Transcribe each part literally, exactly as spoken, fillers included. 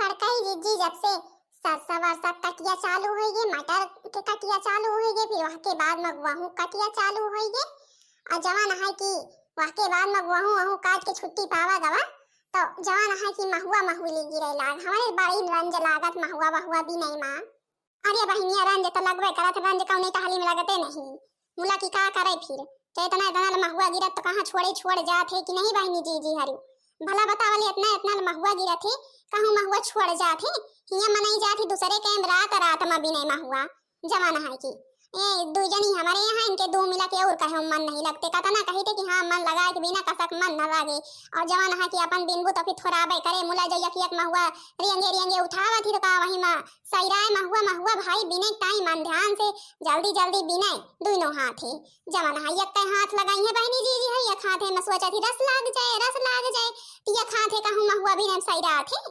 और कही जिज्जी, जब से सरसा वरसा कटिया चालू होइगे, मटर के कटिया चालू होइगे, फिर वहके बाद मा गोहूँ कटिया चालू होइगे, और जवन है कि वहके बाद मा गोहूँ वहूँ काट के छुट्टी पावा गवा, तो जवन है कि महुआ महुली गिरे लाग, हमरे बड़ी रंज लागत महुआ वहुआ बिनइ मा। अरे बहिनिया, रंज तो लगबे करत, रंज कौने टहली में लगते नहीं। मुला की का करे फिर, तो इतना इतना ल महुआ गिरत तो कहाँ छोड़े छोड़ जात है कि नहीं बहिनी जीजी हरू? भला बतावली, इतना इतना ल महुआ गिरत है, कहूँ महुआ छोड़ जात है? हियाँ मनई जात है दूसरे के में रात रात मा बिनइ महुआ। जवन है कि ए दू जनी हमरे यहाँ, इनके दू मिला के और कहे मन नहीं लगते, कतना कही थे कि हाँ मन लगाए के बिना कसक मन न लागे। और जवन है कि अपन बिनबू तो फिर थोराबे करे, मुला जो यक यक महुआ रियंगे रियंगे उठावत ही तो का वही मा सैराय महुआ, महुआ भाई बिने टाइम मन ध्यान से, जल्दी जल्दी बिने, दुइनो हाथे। जवन है यक्के हाथ लगाई है बहिनी जीजी है, यक हाथे मा सोचत ही रस लाग जाए, रस लाग जाए, तो यक हाथे कहूँ महुआ बिने सैरात है।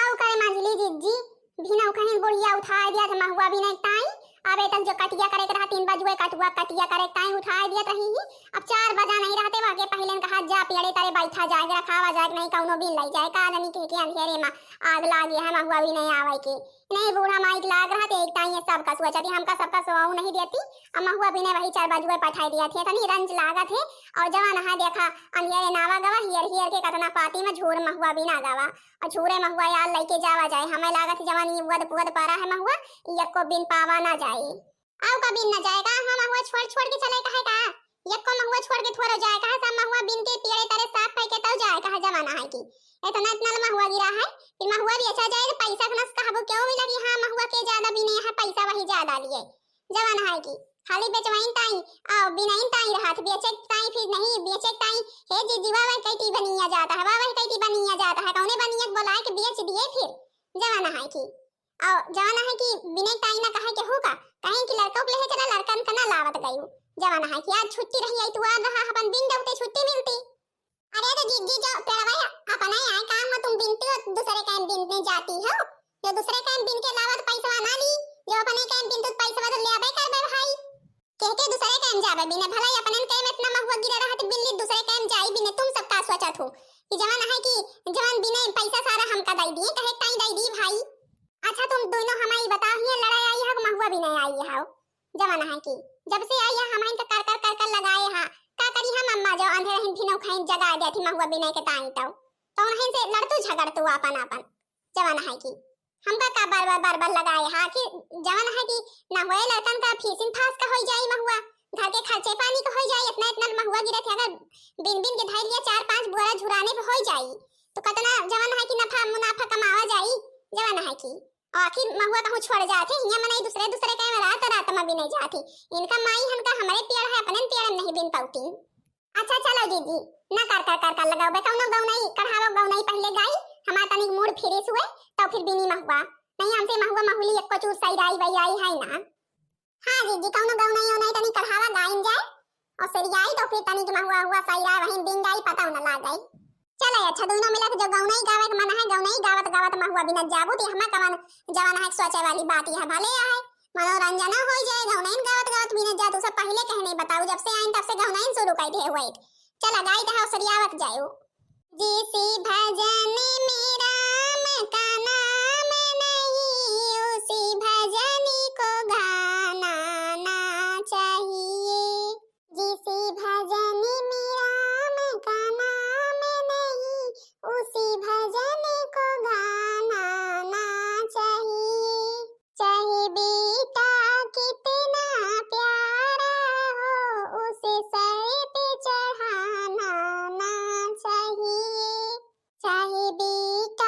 आउ करे मंझली जीजी, भिनउ कहीं बुढ़िया उठाए दिया थे महुआ बिने टाइम, अबे तक जो कटिया करे के रहा तीन बजुए कटुआ कटिया करे टाइम उठाए दिया रही ही, अब चार बजा नहीं रहते, वहके पहले कहा जा पेड़े तरे बैठा जाए, रखावा जाए, नहीं कौनो बिन लई जाए, का जानी के, के अंधेरे मा आग लागी है महुआ बिने आवे के। नहीं बूढ़ा माई के लाग रहा थे, एक ताई ये सबका सोचत ही, हमका सबका सोआऊ नहीं देती। अब महुआ बिने वही चार बजुए पठाई दिया थे, तनी रंज लागत है। और जवन है देखा, अंधेरे नावा गवा, हियर हियर के कतना पाती मा झूर महुआ बिना गवा। और झूरे महुआ यार लइके जावा जाए, हमें लागत है जवन ये वद पुवद पारा है महुआ, ये यक्को बिन पावा ना जाए। आउ का बिन ना जाए का? हाँ महुआ छोड़ छोड़ के चले का है का? यक्को महुआ छोड़ के थोरो जाए का है? सब महुआ बिन के पेड़े तरे साफ करके तब जाए का है, जवन है कि इतना इतना ल महुआ गिरा है, फिर महुआ बेचा जाए तो पैसा के नस कहबो क्यों मिला कि हाँ महुआ के ज्यादा बिने है, पैसा वही ज्यादा लिए, जवन है कि खाली बेचवाइन ताई, आ बिनाइन ताई रहत, बेचे ताई फिर नहीं, बेचे ताई, हे जीजी वाह वह कैती बनिया जाता है, वाह वह कैती बनिया जाता है, कौने बनिया के बोलाए के बेच दिए फिर, जवन है कि और जवन है कि बिने टाइम ना कहे के होगा, कहीं कि लड़का के लेहे चला, लड़कन का ना लावत गयू। जवन है कि आज छुट्टी रही आई, तू आ रहा अपन बिन दउते छुट्टी मिलती। अरे तो जीजी जो पेड़वा अपना ही आए काम हो, तुम बिनती हो दूसरे के बिनने जाती हो, जो दूसरे के बिन के लावत पैसवा ना ली, जो अपने के बिन तो पैसवा तो ले आबे करबे भाई। कह के दूसरे के जाबे बिने, भला ही अपने के इतना महुआ गिरा रहत बिल्ली दूसरे के जाई बिने, तुम सब का सोचत हो कि जवन है कि जवन बिने पैसा सारा हमका दई दिए, कहे ताई दई दी भाई। अच्छा तुम दोनों हमारी बताओ, हियाँ लड़ाई आई है कि महुआ बिने आई है? जवन है कि जब से आई है हमारे तो कर कर कर कर लगाए हा, का करी हम अम्मा जो अंधेरे हिन फिनो खाइन जगा देती महुआ बिने के ताई तो, तो उन्हें से लड़तू झगड़तू आपन आपन। जवन है कि हमका का बार बार बार बार लगाए हा कि जवन है कि ना होए लड़कन का फीसिन फास का होई जाई महुआ, घर के खर्चे पानी का होई जाई, इतना इतना महुआ गिरत है, अगर बिन बिन के धइल लिया चार पांच बोरा झुराने पे होई जाई तो कतना जवन है कि नफा मुनाफा कमावा जाई। जवन है कि आखिर महुआ कहूँ छोड़ जात है, हियाँ मनई दूसरे दूसरे के में रात रात में बिने जात है। इनका माई हन का हमरे पेड़ है, अपने पेड़ में नहीं बिन पाउती। अच्छा चलो जीजी, ना कर कर कर कर लगाओ बे, कौनो गौनई कढ़ावो, गौनई पहले गाई, हमार तनिक मूड फ्रेश हुए, तो फिर बिनी महुआ। नहीं हमसे महुआ महुली एको चूर सैराई वैराई है ना। हाँ जीजी, कौनो गौनई ओनई तनी कढ़ावा गाइन जाए, और सरियाई तो फिर तनिक महुआ हुआ सैराई वहीं बिन जाई, पता न लाग गई। चलो अच्छा, दोनों मिला के जो गौनई गावे के मन है, गौनई गावत गावत महुआ बिनत जाबू, तो हमा कवन जवन है सोचे वाली बात यह भले है, मनोरंजन हो जाए, गौनई गावत गावत बिनत जा। तू सब पहले कहने बताऊ, जब से आइन तब से गौनई शुरू कर दे हुए। चला गाई तो है सरियावत जायो। जिस भजन में राम का नाम नहीं, उसी भजन को गाना ना चाहिए। जिस भजन में राम का नाम नहीं, उसी भजन को गाना ना चाहिए। चाहे बेटा कितना प्यारा हो, उसे सर पे चढ़ाना ना चाहिए। चाहे बेटा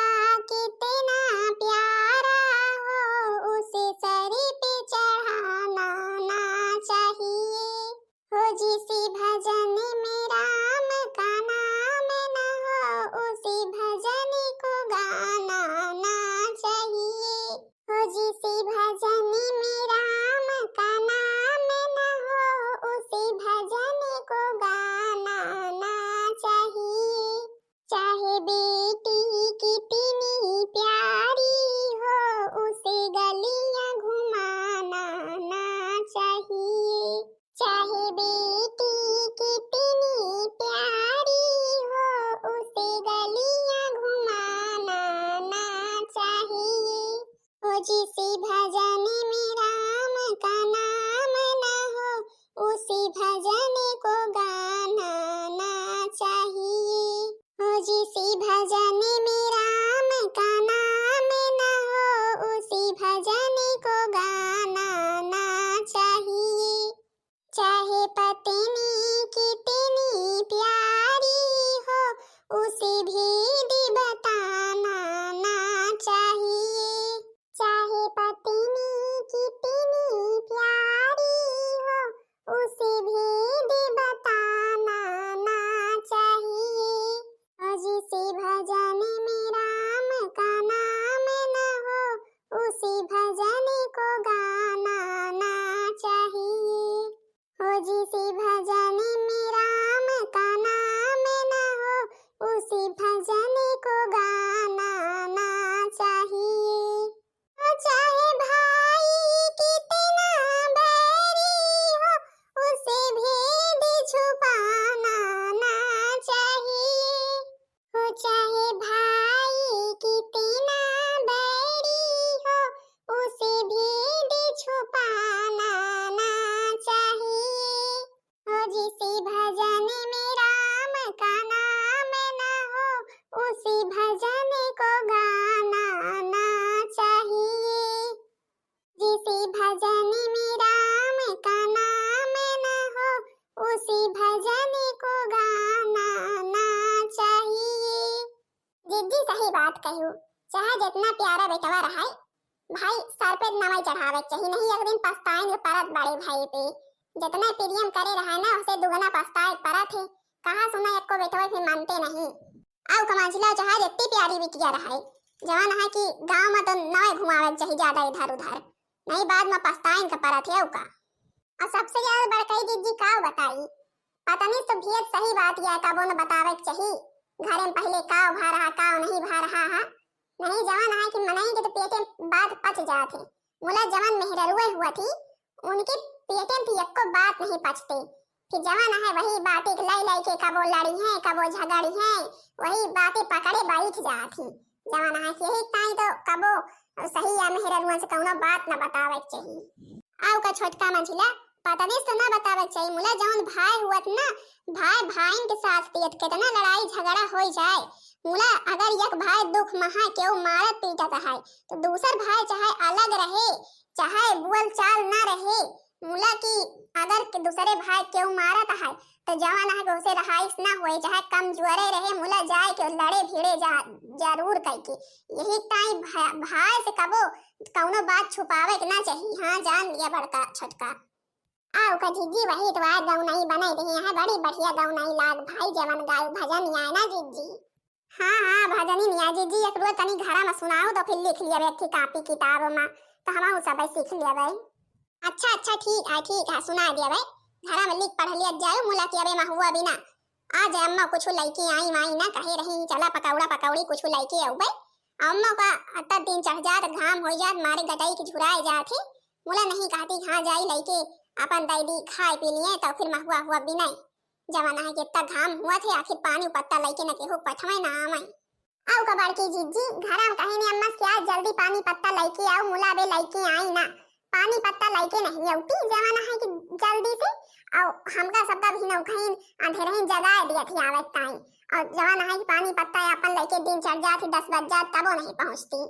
जिस भजन में राम का नाम न हो, उस भजन को गाना ना चाहिए। हो जिस भजन में राम का नाम न हो, उस भजन को गाना ना चाहिए। चाहे पत्नी कितनी प्यारी हो, उसे भेद बताना ना चाहिए। चाहे पत्नी कितनी प्यारी हो, उसे भेद बताना ना चाहिए। और जिस भजन में राम का नाम न हो, उस भजन को गाना ना चाहिए। हो जिस भजन में राम का नाम न हो, उस भजन को गाना ना चाहिए। हो चाहे भाई कितना बैरी हो, उसे भेद छुपाना ना चाहिए। हो चाहे भाई कितना बैरी हो, उसे भेद छुपाना ना चाहिए। हो जिस भजन में राम का नाम न हो, उस भजन को गाना ना चाहिए। जिस भजन में राम का नाम न हो, उस भजन को गाना ना चाहिए। जिज्जी सही बात कहू, चाहे जितना प्यारा बेटवा रहाय, भाई सर पे नवाई चढ़ावे के चाहिए, नहीं एक दिन पछताएंगे परत बड़े भाई पे। जितना प्रियम करे रहाय ना, उसे दुगना पछताए परत है। कहा सुना एको बेटवा भी मानते नहीं। आउ का मंझिला चाहे जितनी प्यारी बिटिया रहाय, जवान है कि गाँव में तो नवाई घुमावे के चाहिए ज्यादा इधर उधर, नहीं बाद में पछताएंगे परत है का। और सबसे ज्यादा बड़कई जिज्जी का बताई, पता नहीं तो भेद सही बात या कबो न बतावे के चाही। घरे में पहले का भा रहा, का नहीं भा रहा है। नहीं जवान है कि मनई के तो पेटे में बात पच जात है। मुला जवान मेहररुए हुआ थी, उनके पेटे में तो यक्को बात नहीं पचते। फिर जवान है वही बातें लाई लाई के कबो लड़ी हैं, कबो झगड़ी हैं, वही बातें पकड़े बैठ जात ही। जवान है कि यही ताई तो कबो सही या मेहररुआ से कौनो बात न बतावे के चाही। आउ का छोटका मंझिला, पता नहीं तो ना बतावे के चाही। मुला जौन भाई हुअत ना, भाई भाईन के साथ पियत कितना लड़ाई झगड़ा होई जाए। मुला अगर एक भाई दुख महा केहू मारत पीटत है, तो दूसर भाई चाहे अलग रहे, चाहे बोल चाल ना रहे, मुला की अगर के दूसरे भाई केहू मारत है, तो जवान है कि उसे रहाइश ना होए, चाहे कमजोरे रहे, मुला जाए के लड़े भिड़े जा, जरूर कई के। यही ताई भा-, भाई से कबो कौनो बात छुपावे के ना चाही। हाँ, जान लिया बड़का छोटका। आउ का जिज्जी, वही तो आज गौनई बनाई रही है, बड़ी बढ़िया गौनई लाग भाई, जवन गायु भजन आए ना जिज्जी। हाँ, हाँ, भजनी निया जिज्जी, एक रोज तनी घरा में सुनाओ तो फिर लिख लिया एक ठे कापी किताब में, तो हम सब सीख लिया। अच्छा, अच्छा, ठीक है, ठीक है, सुना दिया भाई। घरा में लिख पढ़ लिया जाओ, मुला की अबे महुआ बिना। आ जाए अम्मा, कुछ लइके आई माई ना कहे रही, चला पकौड़ा पकौड़ी कुछ लइके आऊ भाई। अम्मा का अत्ता दिन चढ़ जात, घाम हो जात, मारे गटई के झुराए जात है। मुला नहीं कहती, हाँ जाई लइके अपन दई दी खाए पी लिए, तो फिर महुआ हुआ बिनाई। जवान है कि इतना घाम हुआ थे, आखिर पानी पत्ता लइके न केहू पठवे ना आवे। आउ का बड़की जिज्जी, घरा में कहे ने अम्मा से आज जल्दी पानी पत्ता लइके आउ, मुला बे लइके आई ना। पानी पत्ता लइके नहीं औती, जवान है कि जल्दी से, और हमका सबका भी नौखइन अंधेरहिन जगाए दिया थी आवत ताई। और जवान है कि पानी पत्ता अपन लइके दिन चढ़ जात ही, दस बज जात तबो नहीं पहुँचती।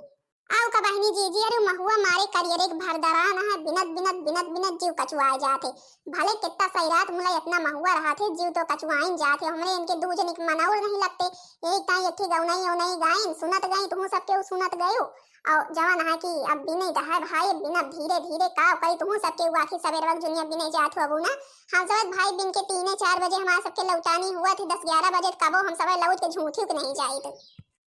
आउ का बहिनी जिज्जी, अरे महुआ मारे करियरे के भरदरान है, बिनत, बिनत, बिनत, बिनत जीव कचुआए जात है। भले कितना सही रात मुला इतना महुआ रहा थे, जीव तो कचुआइन जात है। हमरे इनके दू जने के मनौर नहीं लगते, एक ताई एक ठे गौनई औनई गाइन, सुनत गई, तुहू सबके उ सुनत गयो। और जवान है कि अब बिनई दहाय भाई, बिनत धीरे धीरे का करी, तुहू सबके उ आखिर सवेरवा के जुनिया बिनई जात हो अबू ना। हम सब भाई बिन के तीने चार बजे हमारे सबके लौटानी हुआ थे, दस ग्यारह बजे कबो हम सब लौट के झूठी के नहीं जाई थे।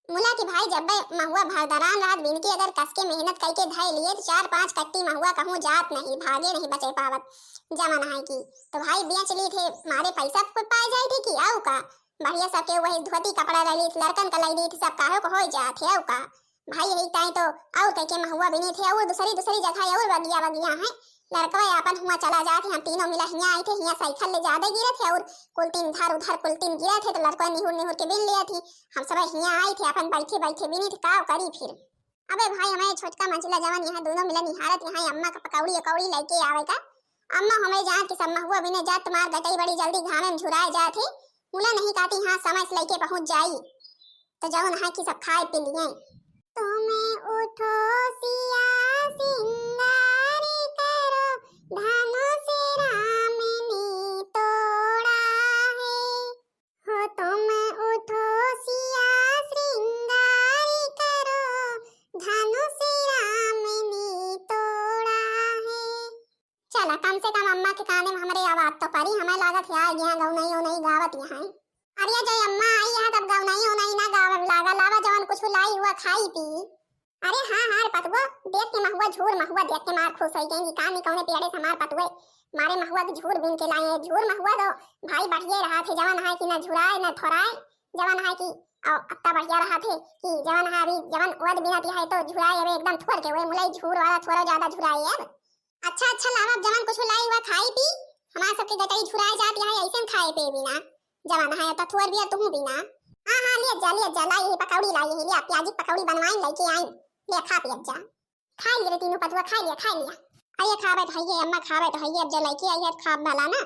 मुला की भाई जब्बे महुआ भरदरान रहत बिन के अगर कस के मेहनत कई के धय लिए तो चार पांच कट्टी महुआ कहूँ जात नहीं, भागे नहीं बचे पावत। जवान है कि तो भाई बेच ली थे, मारे पैसा कुल पाए जाए थे कि आऊ का। बढ़िया सबके वही धोती कपड़ा ले ली, लड़कन का लाई दी थी, सब काहे को हो जात है, आऊ का। भाई यही ताई तो और कई के महुआ बिनी थे, और दूसरी दूसरी जगह और बगिया बगिया है। लड़कवा अपन हुआ चला जात है, हम तीनों मिला हियाँ आई थे, हियाँ साइकिल ले ज्यादा गिरत है और कुल तीन इधर उधर कुल तीन गिरत है, तो लड़कवा निहुर निहुर के बिन लिया थी। हम सब हियाँ आई थे, अपन बैठे बैठे बिनी थे, का करी फिर। अबे भाई, हमें छोटका मंझिला जवन यहाँ दोनों मिला निहारत यहाँ अम्मा का पकौड़ी अकौड़ी लइके आवे का। अम्मा हमें जात कि सब महुआ बिने जात, तुम्हार गटई बड़ी जल्दी घामे में झुराए जात है। मुला नहीं काती, हाँ समय से लइके पहुँच जाई। तो जवन है कि सब खाए पी लिए। तुम्हें उठो सिया सिंगारी करो, धनुष राम ने तोड़ा है। हो तुम उठो सिया श्रृंगारी करो, धनुष राम ने तोड़ा है। चला, कम से कम अम्मा के काने में हमरे आवाज तो पड़ी। हमें लागत है आ गया गौनई उनई गावत यहाँ। अरे जय अम्मा आई है तब गौनई उनई ना गावे लागा। लावा जवन कुछ लाई हुआ खाई पी। अरे हाँ हाँ रे पतुआ, देख के महुआ झूर महुआ देख के मार खुश होई गई। का नी कौने पेड़े से हमार पतुए मारे महुआ के झूर बीन के लाए हैं। झूर महुआ तो भाई बढ़िया रहा थे, जवन है कि ना झुराए ना थोराए, जवन है कि अउ अत्ता बढ़िया रहा थे कि जवन है अभी जवन ओद बिनत है तो झुराए अबे एकदम थोर के हुए मुलाई झूर वाला थोड़ा ज्यादा झुराए अब। अच्छा अच्छा लावा अब जवन कुछ लाई हुआ खाई पी, हमार सबके गटई झुराए जात यहाँ ऐसे खाए पे बिना। जवन है तो थोर बिया तुहू बिना। हाँ हाँ लिया जा लिया जा लाई यही पकौड़ी लाई यही लिया प्याजी पकौड़ी बनवाई लइके आई। लिया खा पिया जा। खाई लिया रे तीनों पतुआ खाई लिया खाई लिया। अरे खावे तो हइये अम्मा खावे तो हइये अब जो लइके आई है तो खाब भला ना।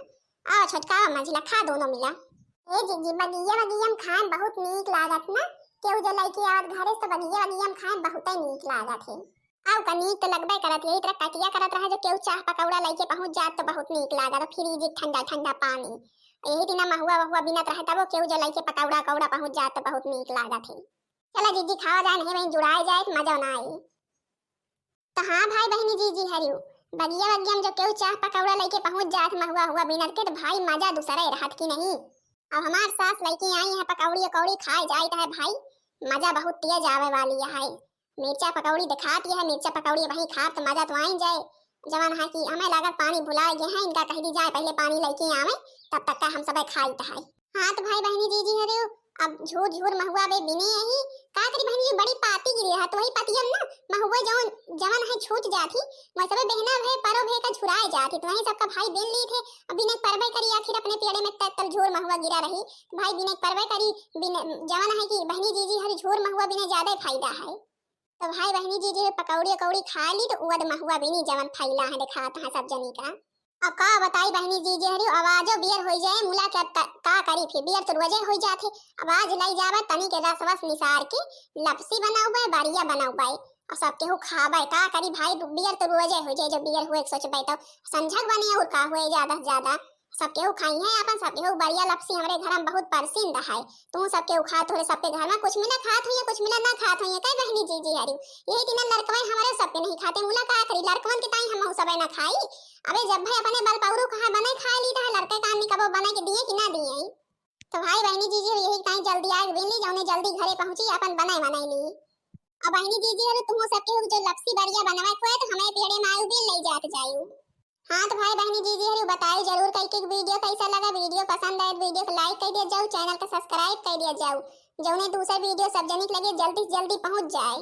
आओ छोटका आओ मंझिला खा दोनों मिला। ए जीजी बगिया बगिया में खाए बहुत नीक लागत ना। केहू जो लइके आवत घरे से तो बगिया बगिया में खाए बहुते नीक लागत है। आउ का नीक तो लगबे करत, यही तरह कटिया करत रहे जो केहू चाह पकौड़ा लइके पहुँच जात तो बहुत नीक लागत, फ्रिज ठंडा ठंडा पानी। यही दिना महुआ वहुआ बिनत रहे तबो केहू जो लइके पकौड़ा कौड़ा पहुँच जात तो बहुत नीक लागत है। चला जीजी खावा जाए, नहीं वहीं जुड़ाए जाए तो मजा ना आई। तो हाँ भाई बहनी जीजी हरियो, बगिया बगिया में जो केहू चाह पकौड़ा लइके पहुँच जात महुआ हुआ बिनत के तो भाई मजा दूसरा ही रहत की नहीं। अब हमार सास लइके आई है पकौड़ी अकौड़ी खाए जाए तो है भाई, मजा बहुत तेज आवे वाली है। मिर्चा पकौड़ी दिखात यह, मिर्चा पकौड़ी वहीं खाब तो मजा तो आइन जाए। जवन है कि हमें लागत पानी भुला गए हैं, इनका कह दी जाए पहले पानी लइके आवे, तब तक का हम सब खाई तहाई। हाँ तो भाई बहनी जीजी हरे, अब झूर झूर महुआ बे बिने यही का करी बहनी जी, बड़ी पाती गिरी है तो वही पतियम ना महुआ जवन जवन है छूट जात ही, वैसे बे बहना भे परो भे का झुराए जात ही तो वही सबका भाई बिन ली थे। अब बिने परबे करी आखिर अपने पेड़े में तल तल झूर महुआ गिरा रही तो भाई बिने परबे करी। बिने जवन है कि बहनी जीजी हरे झूर महुआ बिने ज्यादा फायदा है। तो भाई बहनी जीजी पकौड़ी अकौड़ी खा ली तो उवद महुआ बिनी जवन फैला है दिखात है सब जनी का। अब का बताई बहनी जीजी हरी आवाजो बियर होई जाए मुला के अब का, का करी फिर बियर तो रोजे होई जात है। अब आज लाई जावे तनी के रस वस निसार के लपसी बनाउबे बरिया बनाउबे और सब केहू खाबे का करी भाई बियर तो रोजे होई जाए जो बियर हुए सोचबे तो संझक बने और का हुए ज्यादा से ज्यादा। सब केहू खाई है अपन, सब केहू बरिया लपसी हमरे घर में बहुत परसिंद है। तू सब केहू खात हो रे, सबके घर में कुछ मिला खात हुई है, कुछ मिला ना खात हुई है। कई बहनी जीजी हरी, यही तीन लड़कवे हमरे सबके नहीं खाते, मुला का करी, लड़कवन के ताई हम सबे ना खाई। अबे जब भाई अपने बल पौरू कहाँ बने खाए ली, तो लड़के का आदमी कबो बने के दिए कि ना दिए? तो भाई बहनी जीजी हरी यही ताई जल्दी आए बिन ली, जौने जल्दी घरे पहुँची अपन बनाए बनाए ली। अब बहनी जीजी हरी तुम सब केहू जो लपसी बरिया बनवा खोए तो हमें पेड़े में आयु बिन ले जात जायु। हाँ तो भाई बहनी जीजी हरी बताई जरूर कई के वीडियो कैसा लगा। वीडियो पसंद आए तो वीडियो को लाइक कर दिया जाऊ, चैनल को सब्सक्राइब कर दिया जाऊ, जौने दूसरा वीडियो सब जनिक लगे जल्दी से जल्दी पहुँच जाए।